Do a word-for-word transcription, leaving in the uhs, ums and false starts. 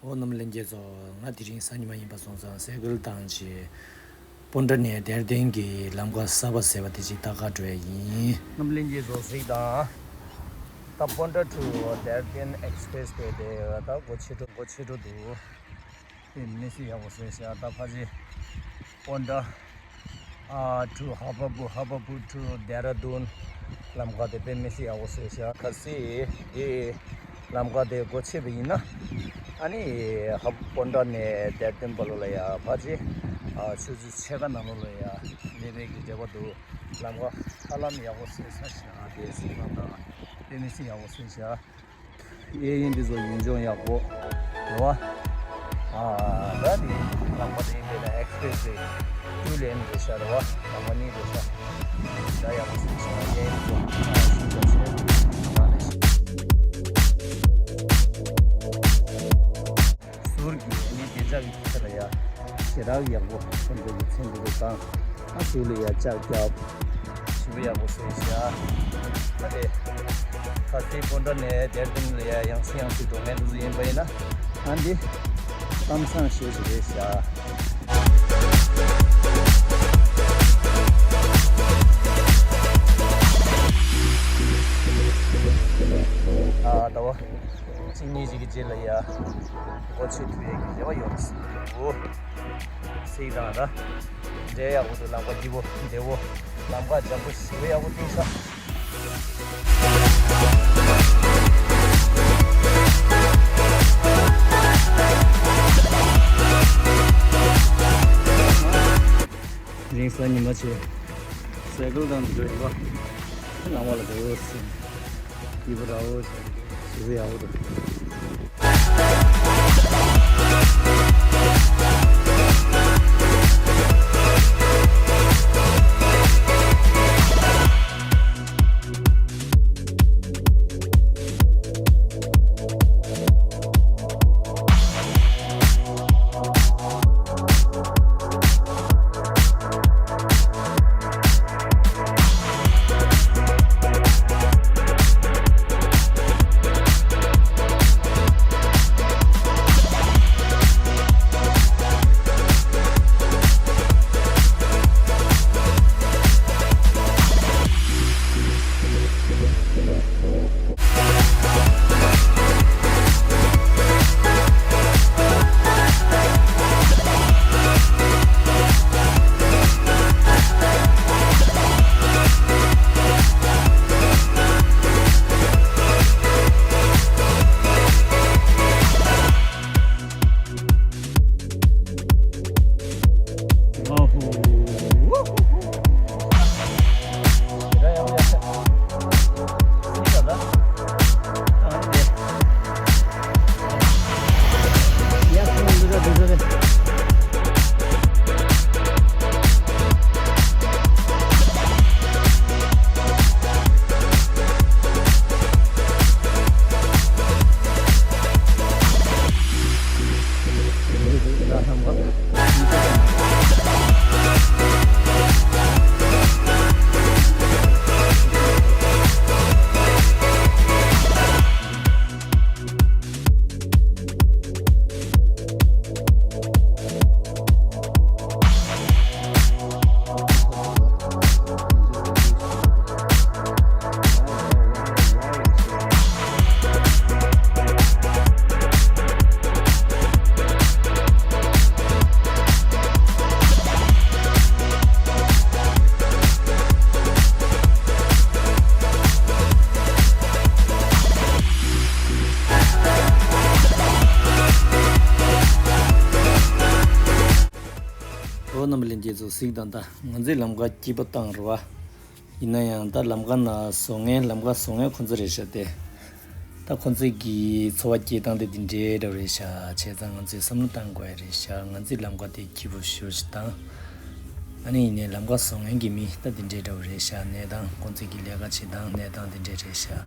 ཨོ་རྣམ་ལྷན་རྒྱས་ཚོ། ང་དེ་རིང་གཟའ་ཉི་མ་ཡིན་པ་སོང་ཙང་སའི་ཀལ་བཏང་བྱས་སྤོན་ཊ་ནས་དེར་ཐོན་གྱི་ལམ་ཁ་གསར་པ་ཟེར་བ་དེ་ཅིག་ལྟ་ག་འགྲོ་ཡ་ཡིན། རྣམ་ལྷན་རྒྱས་ཚོ་གཟིགས་དང་། ད་སྤོན་ཊ་to Dehradun Expressway དེ་ད་སྒོ་ཕྱེ་འགྲོ་སྒོ་ཕྱེ་འགྲོ་འདུག་དེ་མི་སྲིད་ཡག་པོ་བཟོས་ཤག་ད་ཕ་ཆེ་སྤོན་ཊ། ཨ། to Habapu, Habapu to Dehradun ལམ་ཁ་དེ་དཔེ་མི་སྲིད་ཡག་པོ་བཟོས་ཤག་ཁ་སང་དེ་ལམ་ཁ་དེ་སྒོ་ཕྱེ་བ་ཡིན་ན། ཨ་ནི་ཧ་སྤོན་ཊ་ནས་དེར་ཐོན་བར་ལ་ཡ་ཕ་ཆེ། ཨ། ཆུ་ཚོད་ཕྱེད་ཀ་ནང་ལོགས་ལ་ཡ་སླེབས་པའི་གི་འབྲེལ་བ་འདུག་ལམ་ཁ་ཧ་ལམ་ཡག་པོ་བཟོས་ཚར་ཤག་དེ་གཟིགས་པ་དང་དཔེ་མི་སྲིད་ཡག་པོ་བཟོས་ཤག་གཡས་གཡོན་འདི་ཚོ་ཡུལ་ལྗོངས་ཡག་པོ་རེད་བ། ཨ། ད་འདི་ལམ་ཁ་དེ་ཡིན་པས་ན་expressway two lane རེད་ཤག་རེད་བ། ལམ་ཁ་གཉིས་རེད་ཤག་ད་ཡག་པོ་ཟིན་ཤག་གཡས་གཡོན་འདི་ཚོ་ཨ་ཤིན་ཏུ་ཆེ། ཟུར་གྱི་ནི་བདེ་འཇགས་ཀྱི་ཆེད་ལ་ཡ་ཞེ་དྲག་ཡག་པོ་ཁོང་ཚོ་གི་མཚན་འདི་ཚོ་བཏང་། ཨ། ཟུར་ལ་ཡ་ལྕགས་རྒྱབ། ཞེ་པོ་ཡག་པོ་བཟོས་ཤག་ཨ་དེ་ཁ་སང་སྤོན་ཊ་ནས་དེར་ཐོན་ལ་ཡ་ཡང་སེ་ཡང་སེ་འགྲོ་མཁན་དེ་ཚོ་ཡིན་པ་ཡིན་ན། ཨ་འདི་གཏམ་བཟང་ཞེ་པོ་ཞིག་རེད་ཤག་ཨ། ད་བ། གཅིག་གཉིས་ཅིག་གི་རྗེས་ལ་ཡ་སྒོ་ཕྱེ་ཐུབ་ཡས་ཀྱི་རེ་བ་ཡོད། གཟིགས་དང་ད། འདྲའི་ཡག་པོ་འདུག་ལམ་ཁ་སྐྱིད་པོ་བདེ་པོ། ལམ་ཁ་འཇམ་པོ་ཞེ་པོ་ཡག་པོ་བཏིང་ཤག་རིང་གཟའ་ཉི་མ་བྱས། སའི་ཀལ་བཏང་འགྲོ་ཡིན་པ། ལམ་བར་ལ་འགྲོ་ཟིན། སྐྱིད་པོ་ར་བོ་ཞིག་ཞེ་པོ་ཡག་པོ་འདུག་ཨོ་རྣམ་པ་ལྷན་རྒྱས་ཚོ་གཟིགས་དང་། ད་ང་ཚོས་ལམ་ཁ་སྐྱིད་པོ་བཏང་རེད་བ། ཡིན་ན་ཡང་ད་ལམ་ཁ་ནང་བཟོ་མཁན་ལམ་ཁ་བཟོ་མཁན་ཁོ་ཚོ་རེད་ཤག་སྟེ། ད་ཁོ་ཚོས་ཀྱི་འཚོ་བ་སྐྱེལ་སྟངས་དེ་འདི་འདྲའི་འདྲ་བོ་རེད་ཤག་བྱས་ཙང་ང་ཚོས་བསམ་བློ་བཏང་དགོས་ཡ་རེད་ཤག་ང་ཚོས་ལམ་ཁ་དེ་སྐྱིད་པོ་ཞེ་པོ་ཞིག་བཏང་། ཨ་ནི་ཡིན་ནའི་ལམ་ཁ་བཟོ་མཁན་གྱི་མི་ད་འདི་འདྲའི་འདྲ་བོ་རེད་ཤག་གནས་སྟངས་ཁོ་ཚོས་ཀྱི་ལས་ཀ་བྱེད་སྟངས་གནས་སྟངས་འདི་འདྲའི་རེད་ཤག